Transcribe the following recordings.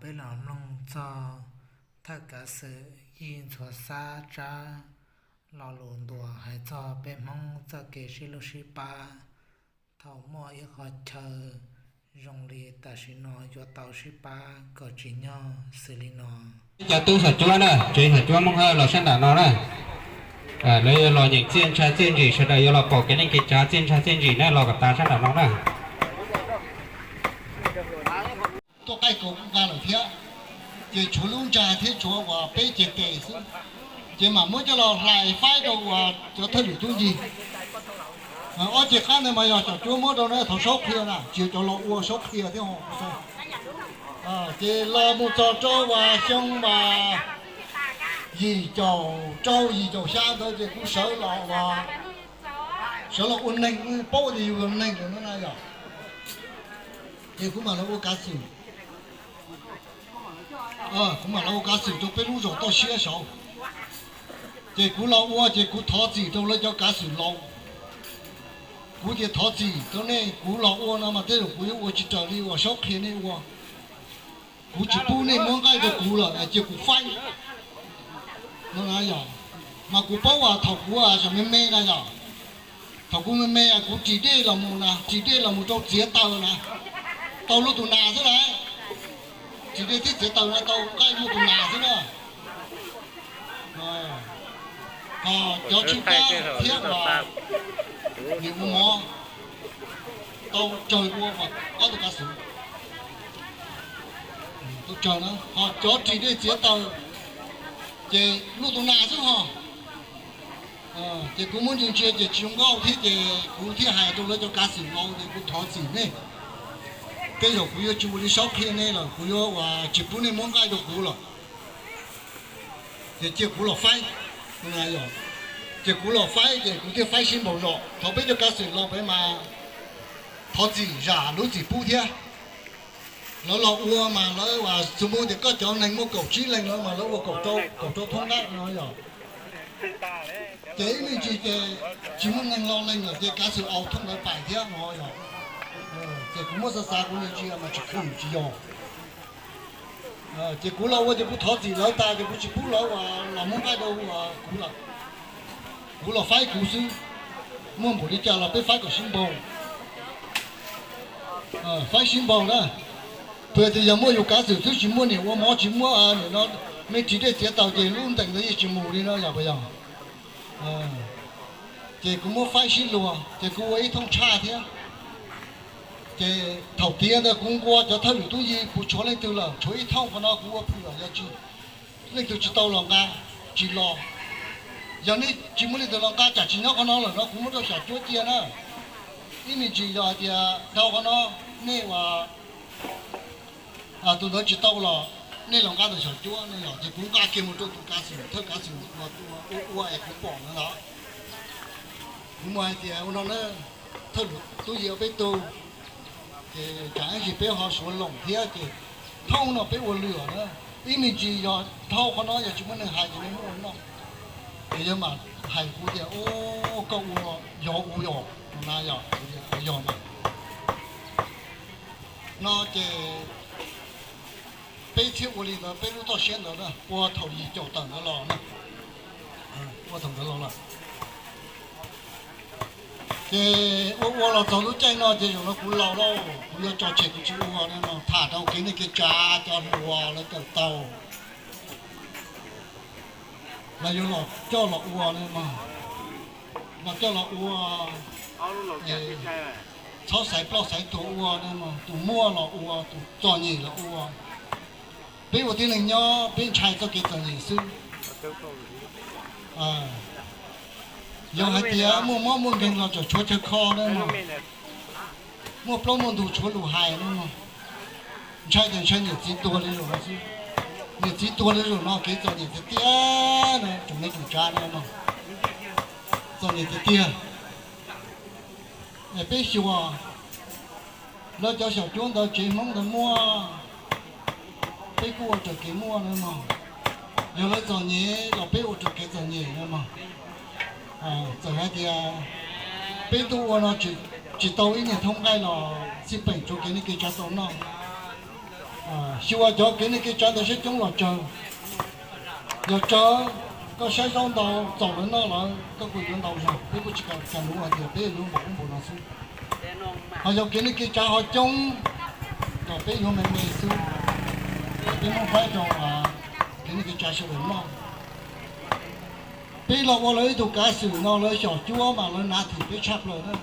Peb los mloog txog thawj kav xwm Yij Ntxhuav Xab tsab lo lus ntuas hais txog peb Hmoob txoj kev sib hlub sib pab thaum muaj ib qhov chaw zoo li tam sim no yuav tau sib pab kom tsim nyog xws li no. Cov tub xyom cuab na, tsev xyom cuab Hmoob Hawj los sab nram no na. Lawv yuav los nyeem txiaj ntsha txiaj ntsim, sawv daws yuav los pom kev neej kev tsav txiaj ntsha txiaj ntsim na, los kom tas sab nram no na. Tuaj qaij kaus kuj nqa lawm thiab, ces tshuav lub ntsa thiab tshuav uas peb ceg tes xwb, ces mam muab coj los hlais faib rau uas cov thawj lwm tub ncig. Ob ceg qab ntawd mas yog xyom cuab muab rau na, thov saub qhia na, tsis yog cov los ua saub qhia thiab. Ces los mus txog rau uas xyoo uas yim caum rau yim caum xya ntawd ces kuv sawv los uas, sawv los ua neeg, paub tias yus yog neeg lawm no na yom. Ces kuv mam los ua kav xwm, kuv mam los ua kav xwm rau peb lub zos toj siab saud. Ces kuv los ua ces kuv thov txim rau lawv cov kav xwm laus. Kuv tias thov txim rau nej, kuv los ua no mas tej zaum kuv yuav ua tsis raws li uas saub qhia nej ua. Kuv tsis pub nej muab nqaij rau kuv lawm, cia kuv faib no na yom. Mas kuv paub uas thaum kuv tseem me me na yom, thaum kuv me me kuv ris dej los mus na, ris dej los mus rau txiav taws na, tau luaj tus nas xwb na. Ris dej thiab txiav taws na tau nqaij luaj tus nas xwb na. Ho cov tswj kab thiab uas niam ua mov tau tsawg ua ob tug kav xwm. Tau tsawg na, ho cov ris dej txiav taws ces luaj tus nas xwb ho. Ces kuv muab ntsia ntsia ces tsis zoo nkauj thiab ces kuv thiaj hais rau lawv cov kav xwm laus ces kuv thov txim nej. Tej zaum kuv yuav tsis ua li saub qhia nej lawm, kuv yuav uas tsis pub nej muab nqaij rau kuv lawm. Ces cia kuv los faib. Ces kuv los faib ces kuv thiaj faib sib npaug zos. Thaum peb cov kav xwm los pem mas thov txim zam lub txim pub thiab. Lawv los ua mas lawv uas txhua mus tias koj cov neeg muaj kaum tsib leeg no mas lawv ua kaum rau thoob nqaij no yom. Ces ib me ntsis ces tsis muaj neeg lo leej lawm ces kav xwm aus thooj lawv pais thiab no yom. Ces kuv muab xav xav kuv ntsia mas tsis khwm tsis yog. Ces kuv los ua ces kuv thov txim lawv tas ces kuv tsis pub lawv uas los muab nqaij rau uas kuv lawm. Kuv los faib kuv xwb, muaj npaum li cas los peb faib kom sib npaug. Faib sib npaug na. Pab tias yog muaj yus kav xwm xwb tsis muaj niam ua mov tsis muaj niam no, me ris dej txiav taws ces lub ntees ntawd yeej tsis mus li no yog puas yog? Ces kuv muab faib sib luag ces kuv ua ib thooj tshaj thiab. Ces thaum tiav ntawd kuv nqua cov thawj lwm tub yi puas tshuav leej twg lawm, tshuav ib thooj qhov no kuv ua pw lawm yog tsis, leej twg tsis tau los nqa, tsis los. Yog nej tsis muaj leej twg los nqa tsam tsis nyob qhov no lawm no kuv muab rau xyom cuab cia na. Ib me ntsis yog hais tias dhau qhov no nej uas tus ntawd tsis tau los nej los nqa ntawm xyom cuab no yog ces kuv nqa kiag mus rau tus kav xwm, thawj kav xwm uas ua ua es kuv pom no ntag. Kuv muaj hais tias ua no na, thawj lwm tub yi peb tug, ces tsam ib ntsis peb ho suav loos thiab ces thooj no peb ua lwm na. Ib me ntsis yog dhau qhov no yog tsis muaj neeg hais ces nej muab ua noj. Ces yog mam hais kuv tias, o, koj ua yog ua yog no na yog, yog mas no ces peb thiaj ua li ntawd, peb lub toj siab ntawd na, ua thaum yim caum tawm ntawd los na, ua thaum ntawd los lawm. Ces ua ua los txog lub caij no ces zaum no kuv laus lauj, kuv yuav tso tseg kuv tsis ua no, tham rau kev neej kev tsav cov hluas lawv kawm tau, lawv yuav los coj los ua no, los coj los ua, txhob xaiv ploj xaiv tuag ua no, tus muaj los ua, tus txom nyem los ua. Peb ua tib neeg nyob peb ntshai txoj kev txom nyem xwb. Yog hais tias muaj mob muaj nkeeg los tseem tshuav chaw kho na mog, muaj plaub muaj ntug tshuav lus hais na mog. Ntshai tias ntshai niam txiv tuag li zaum no xwb. Niam txiv tuag li zaum no kev txom nyem tiag tiag na, tsoom neej tsoom tsav na mog, txom nyem tiag tiag. Peb xyuas lawv cov xyom cuab ntawd tsev Hmoob ntawd muaj, peb kuj ua raws kev muaj na mog. Yog lawv txom nyem los peb ua raws kev txom nyem na mog. Txawm hais tias peb tuaj ua no tsis tau ib niag thooj nqaij los xij peem rau kev neej kev tsav tau noj. Xyuas cov kev neej kev tsav ntawd saib coob los tsawg. Yog tsawg, koj saib zaub ntau, txaus lawv noj lawm koj kuj yuav ntau zog. Peb kuj tsis kam nuv hais tias peb yuav npaum ub npaum no xwb. Ho yog kev neej kev tsav ho coob, kom peb yuav me me xwb, peb muab faib rau kev neej kev tsav sawv daws noj. Peb los ua lawv ib tug kav xwm no lawv xyom cuab mas lawv nav thwm peb tshaj plaws na,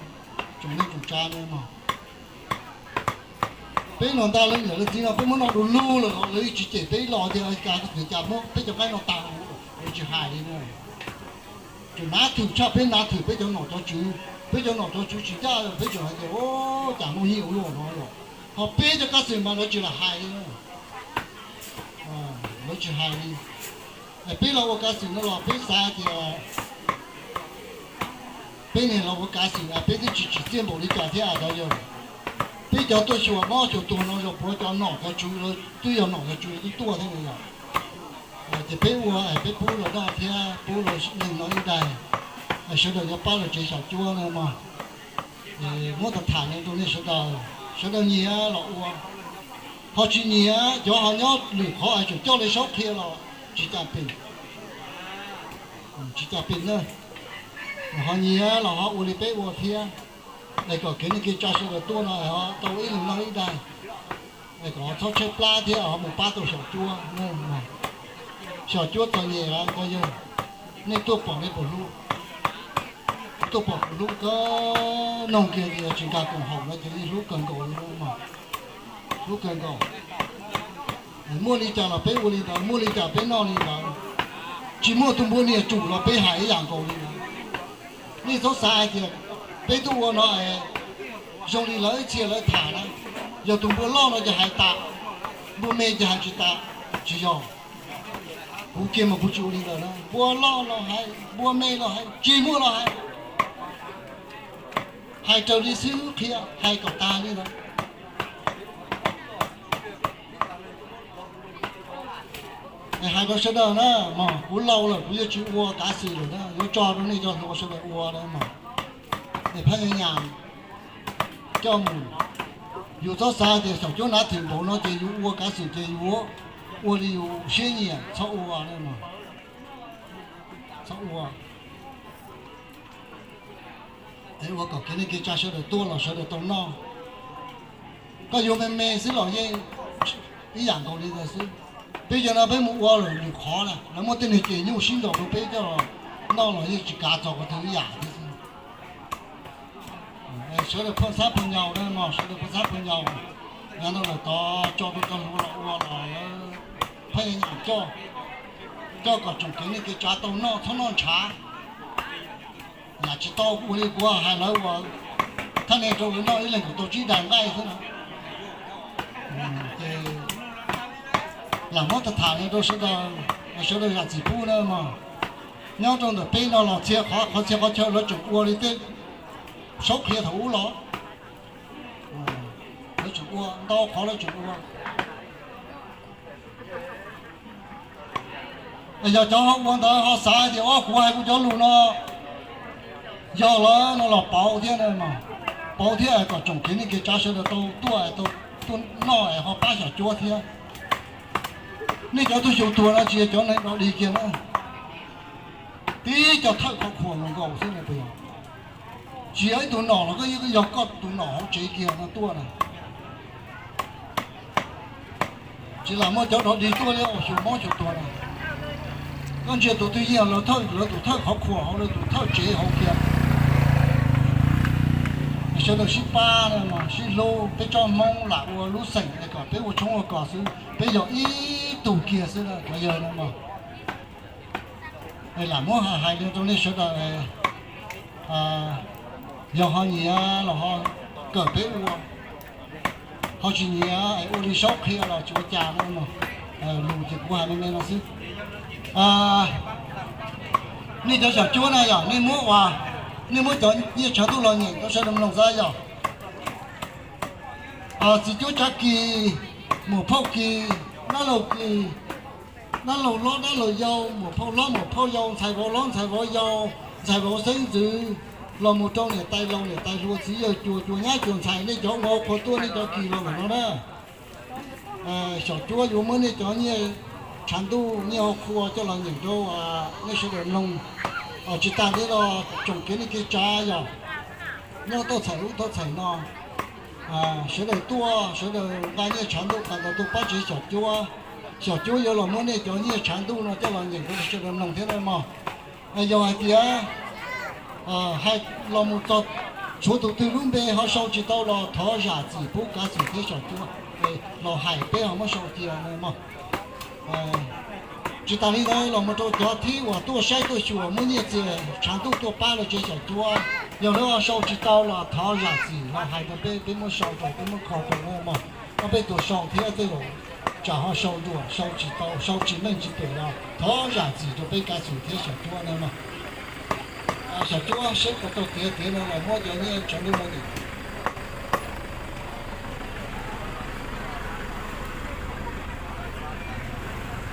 tsoom neej tsoom tsav no. Peb los nta lawv niam lawv txiv no peb muab noj du lug lawm los lawv tsis cem peb los tias kav xwm cas muab peb cov qaib no tag, lawv tsis hais li na. Tseem nav thwm tshaj peb nav thwm peb cov nom cov tswv. Peb cov nom cov tswv tsis ncaj, peb tseem hais tias cas muaj yeej ua luaj no los, ho peb cov kav xwm mas lawv tsis lam hais li. Lawv tsis hais li. Peb los ua kav xwm no los peb xav tias peb niag los ua kav xwm peb twb tsis tsim txiaj npaum li cas thiab cov yawg. Peb cov tuaj xyuas mob xyuas tuag no zoo puav cov nom cov tswv, twb yog nom yog tswv twb tuaj thiab no yog. Ces peb ua es peb pub rau dab thiab pub rau neeg no ib daim, sawv daws yuav pab lawv tsev xyom cuab na mog. Muab tham tham rau nej sawv daws, sawv daws nyiam los ua, ho tsis nyiam cov ho nyob lwm qhov es tseem coj li saub qhia los tsis cas pem, tsis cas pem na. Ho nyiam los ho ua li peb ua thiab, es kom kev neej kev tsav sawv daws tuaj no es ho tau ib leeg noj ib daim, es kom txhob tshaib plab thiab ho mus pab tau xyom cuab. Xyom cuab txom nyem lawm cov yawg, nej tuaj pom nej puas hlub? Tuaj pom puas hlub? Koj noog kiag tias tsis nkag koom haum no ces yeej hlub kawg nkaus li, hlub kawg nkaus. Muaj li cas los peb ua li ntawd, muaj li cas peb noj li ntawd. Tsis muaj tus npua niam tsum los peb hais ib yam nkaus li ntawd. Nej txhob xav hais tias peb tuaj ua no es zoo li lawv ib txhia lawv tham na, yog tus npua loj no ces hais tas, npua me ces hais tsis tas, tsis yog. Kuv kiag mas kuv tsis ua li ntawd na, npua loj los hais, npua me los hais, tsis muaj los hais. Hais raws li xib hwb qhia, hais kom tag li ntawd. Es hais rau sawv daws na, mas kuv laus lawm kuv yuav tsis ua kav xwm lawm na, yuav tso rau nej cov hluas sawv daws ua na mas. Es phab nyas nyas coj mus, yus txhob xav tias xyom cuab nav thwm npaum no ces yus ua kav xwm ces yus ua li yus siab nyiam, txhob ua, txhob ua. Es ua kom kev neej kev tsav sawv daws tuaj los sawv daws tau noj. Koj yuav me me xwb los yeej ib yam nkaus li ntawd xwb. Peb cov no peb mus ua lwm qhov na, lawv muaj tej niag ces nyuj sib ntaus rau peb coj los noj los yeej tsis kav txog qhov twg ib yam thiab xwb. Sawv daws phaj xab phaj nyaus na mog, sawv daws phaj xab phaj nyaus. Yav no lawm tod tso rau cov hluas los ua los lawv phaj nyas coj, coj kom tsoom kev neej kev tsav tau noj txhob noj ntshav. Yam tsis tau kuv ua li kuv hais lawv ua, thaj ne rau lawv noj ib leeg kom tau tsib daim nqaij xwb na. Ces lam muab tham tham li rau sawv daws, sawv daws zam txim pub na mog. Nyob rau ntawm peb no los txhia qhov, qhov txhia qhov chaw lawv tseem ua li tej saub qhia thaum ub los, lawv tseem ua ntau qhov lawv tseem ua. Yog cov ho ua ntawd ho xav tias ob kuv hais kuv cov lus no yog lawm no los pauv thiab, pauv thiab kom tsoom kev neej kev tsav sawv daws tau tuaj, tau tuaj noj es ho pab xyom cuab thiab. Nej cov tuaj xyuas tuag no tsis yog cov neeg dog dig kiag na, tib cov thawj qhov khuam nkaus xwb na. Tsis yog ib tug nom los koj yog koj tus nom hauv tsev kiag no tuaj na. Tsis lam muaj cov dog dig tuaj li xyuas mob xyuas tuag na. Koj ntsia tus twg yeej lawv tus thawj qhov khuam hauv lawv tus thawj tsev hauv kiag. Sawv daws sib pab, sib hlub, peb tsob Hmoob lam ua lub xeem kom peb ua tshoob ua kos xwb, peb yog ib tug kiag xwb cov yawg no. Lam muab hais li rau nej sawv daws, yog ho nyiam los ho kawm peb ua, ho tsis nyiam es ua li saub qhia los tsis ua cas no. Lus ces kuv hais me me no xwb. Nej cov xyom cuab na yog nej muab ua, nej muab cov nyiaj tshav ntuj los nyeem rau sawv daws mloog xwb yog txiv cuab tsav kis, muam phauj kis, dab laug kis, dab laug hlob dab laug yau, muam phauj hlob muam phauj yau, ntxhais vauv hlob ntxhais vauv yau, ntxhais vauv xeeb ntxwv, los mus rau niam tais laus niam tais hluas txiv yawg cuas cuas nyab cuas ntxhais, nej cov ua qhua tuaj nej cov kis los ntawm no na. Xyom Cuab yuav muab nej cov nyiaj tshav ntuj nyiaj hauv qhua coj los nyeem rau nej sawv daws mloog. Tsis tas li los tsoom kev neej kev tsav yog nyob thoob txhais ub thoob txhais no, sawv daws tuaj sawv daws nqa nyiaj tshav ntuj tas nrho tuaj pab tsev Xyom Cuab. Xyom Cuab yuav los muab nej cov nyiaj tshav ntuj no coj los nyeem rau sawv daws mloog thiab na mog. Yog hais tias hais los mus txog tshuav tus twg lub npe ho sau tsis tau los thov zam txim pub kav xwm thiab Xyom Cuab los hais peb ho muab sau cia no mog. Tsis tas li ntawd los mus rau cov thib uas tuaj saib tuaj xyuas muab nyiaj txiag tshav ntuj tuaj pab lawv tsev Xyom Cuab, yog lawv ho sau tsis tau los thov zam txim los hais rau peb, peb muab sau rau, peb muab kho rau na mog. Ob peb tug sau thiab tej zaum tsam ho sau dua, sau tsis tau, sau tsis meej tsis pem los thov zam txim rau peb kav xwm thiab Xyom Cuab na mog. Xyom Cuab seb puas tau tiav tiav no los muab cov nyiaj tshav ntuj no